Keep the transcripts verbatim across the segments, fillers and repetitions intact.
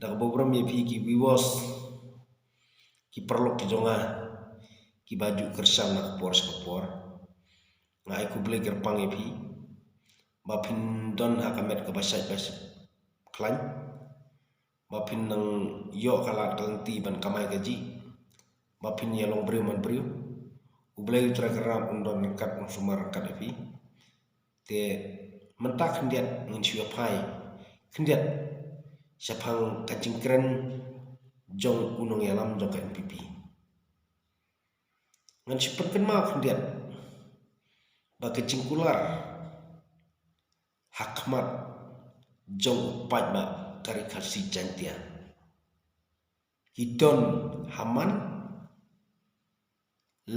Da kaba burom ïa phi ki viewers, ki paralok ki jong nga, kiba ju kyrshan na ka por sha ka por. Nga ai khublei kyrpang ïa phi ba phin don ha ka met kaba shait ba khlaiñ, ba phin nang ïoh ka lad ka lynti ban kamai kajih, ba phin ïa long briew man briew. U Blei U Trai Kynrad un don ryngkat, un sumar ryngkat ïa phi. Te mynta khyndiat ngin shu ïa phai khyndiat shaphang ka jingkren jong u nongïalam jong ka N P P. Ngan shu pynkynmaw khyndiat ba ka jingkular ha khmat jong u paidbah ka Ri Khasi Jaiñtia ki don ha man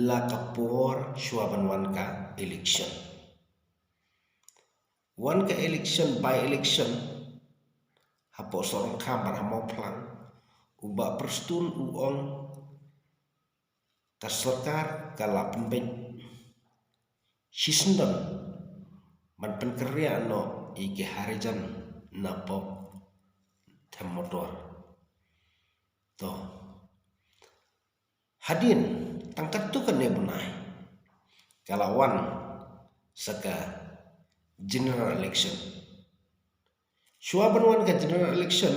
la ka por shuwa ban wan ka election. Wan ka election, by election, hapoh Sohryngkham bad ha Mawphlang, u Bah Prestone u ong ka sorkar ka la pynbeit shisyndon ban pynkyrïa noh ïa ki Harijan na pop them motor. To, hadien tang katto katne bnai ka la wan sa ka general election. Shuwa ban wan ka general election,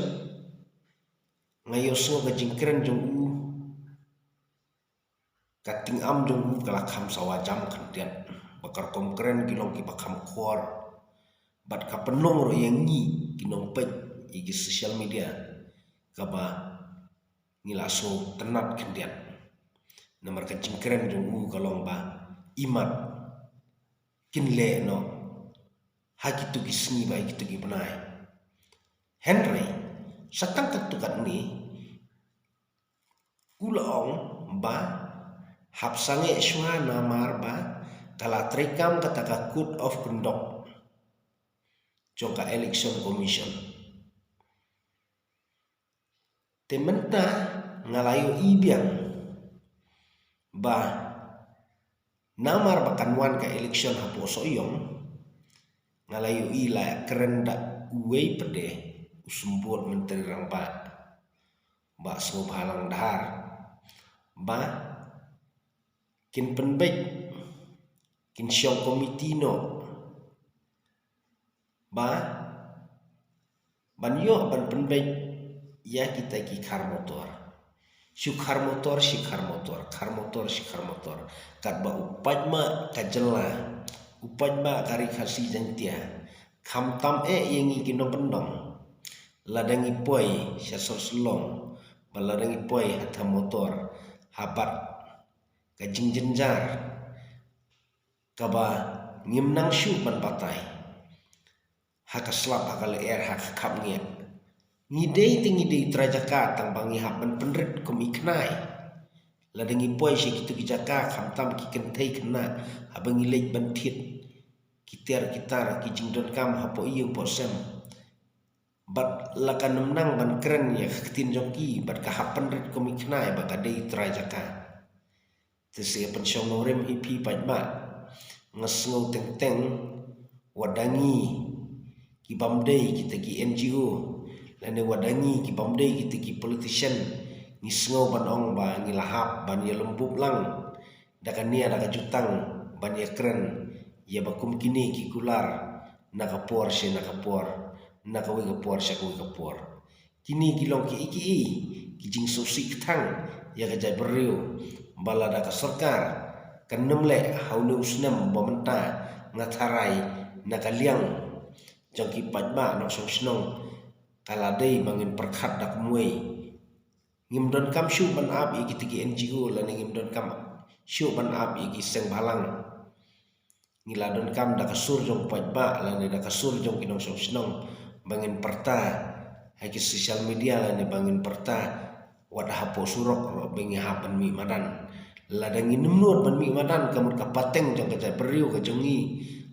nga ïohsngew ka jingkren jong u, ka tyngam jong u ka la kham sawa jam khyndiat, ba ka rukom kren ki long kiba kham khor. Bad ka pynlong ruh ïa ngi ki nongpeit ïa ki social media kaba ngi la sngewtynnat khyndiat. Namar ka jingkren jong u ka long ba imat kin leh noh ha kito ki sngi bad ha kito ki bnai. Hynrei sa tang katto katne, u la ong ba hap sangeh shuwa namar ba ka la treikam kata ka code of conduct jong ka Election Commission. Te mynta nga la ïohi biang ba namar ba kan wan ka election hapoh Sohiong, nga la ïohi la kren da uwei pat de u Symbud Myntri Rangbah, Bah Sniawbhalang Dhar, ba kin pynbeit, kin shong komiti noh ba ban ïoh ban pynbeit ïa kita ki khar motor. Shu khar motor, shi khar motor, khar motor, shi khar motor. Katba u paidbah ka jylla, u paidbah ka Ri Khasi Jaiñtia, khamtam eh ïa ngi ki nongkyndong, lada ngi poi sha sor Shillong, ba lada ngi poi ha them motor, ha bat ka jingjynjar kaba ngim nang shuh ban batai. Ha ka slap, ha ka lyer, ha ka khapngiah. Ngi dei te ngi dei trai jaka tang ba ngi hap ban pynrit kum i khnai. Lada ngi poi sha kito ki jaka khamtam ki kynthei khynnah haba ngi leit ban thied ki tiar ki tar ki jingdonkam hapoh ïing hapoh sem. Bad la kan ym nang ban kren ïa ka ktien jong ki bad ka hap pynrit kum i khnai ba ka dei trai jaka. Te sa ïa pynshong nongrim ïa phi paidbah. Nga sngew teng teng wat da ngi ki bym dei kita ki N G O, lane wat da ngi ki bym dei kita ki politician, ngi sngew ban ong ba ngi la hap ban ïa lum bup lang da ka nia da ka jutang ban ïa kren ïa ba kum kine ki kular na ka por sha na ka por, na kawei ka por sha kawei ka por. Kine ki long kiei kiei ki jingsngewsih kthang ïa ka jaitbynriew, ba lada ka sorkar kan ym leh ha une u snem ba mynta, nga tharai na ka liang jong ki paidbah nongshong shnong ka la dei ba ngin pyrkhat da kumwei. Ngim donkam shuh ban ap ïa kita ki N G O lane ngim donkam shuh ban ap ïa ki seng bhalang. Ngi la donkam da ka sur jong paidbah lane da ka sur jong ki nongshong shnong ba ngin pyrta ha ki social media lane ba ngin pyrta wat hapoh surok ruh ba ngi hap ban mih madan. Lada ngim nud ban mih madan, ka mut ka pateng jong ka jaitbynriew ka jong ngi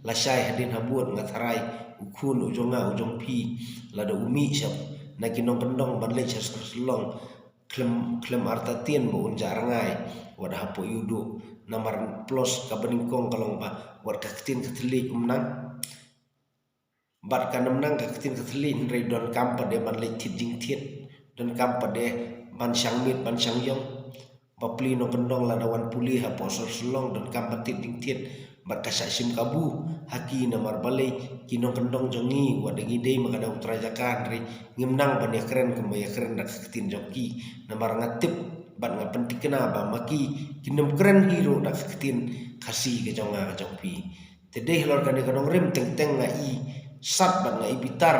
lashai hadien habud, nga tharai u khun u jong nga u jong phi, lada u mih sha na ki nongkyndong ban leit sha sor Shillong, khlem, khlem artatien ba un jah rngai wat hapoh ïuh duh. Namar plus kaba nyngkong ka long ba wat ka ktien ka thylliej um nang. Bad kan ym nang ka ktien ka thylliej hynrei donkam pat de ban leit thied jingthied, donkam pat de ban shang miet ban shang ïong. Bapli nongkyndong lada wan pule hapoh sor Shillong donkam ban thied jingthied bad ka shah shim kabu ha ki, namar balei ki nongkyndong jong ngi wat da ngi dei ma ka dei u trai jaka hynrei ngim nang ban ïakren kumba ïakren da ka ktien jong ki. Namar nga tip bad nga pynthikna ba ma ki kin ym kren hi ruh da ka ktien Khasi ka jong nga ka jong phi. Te dei halor kane ka nongrim teng teng nga i sad bad nga i bitar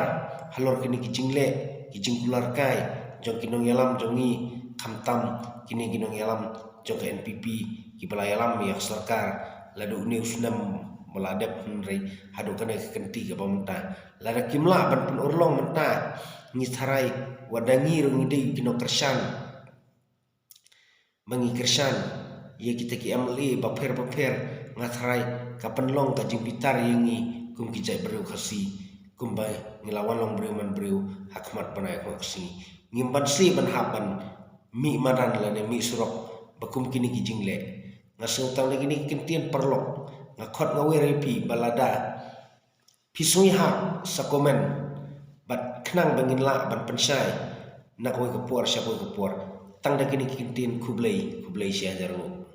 halor kine ki jingleh ki jingkular kai jong ki nongïalam jong ngi, khamtam kine ki nongïalam jong ka N P P kiba la ïalam ïa ka sorkar la dei une u snem ba la dep hynrei haduh kane ka kynti kaba mynta. Lada kim lah ban pynurlong mynta ngi tharai wat da ngi ruh ngi dei ki nongkyrshan ba ngi kyrshan ïa kita ki M L A bapher bapher. Nga tharai ka pynlong ka jingbitar ïa ngi kum ki jait briew Khasi kumba ngi la wan long briew man briew ha khmat bnai ha khmat ka sngi. Ngim banse ban hap ban mih madan lane mih surok ba kum kine ki jingleh. Nga sngew tang da kine ki ktien paralok nga khot nga wer ïa phi ba lada phi sngewhap sa comment bad khnang ba ngin lah ban pynshai na kawei ka por sha kawei ka por. Tang da kine ki ktien khublei khublei shi hajar nguh.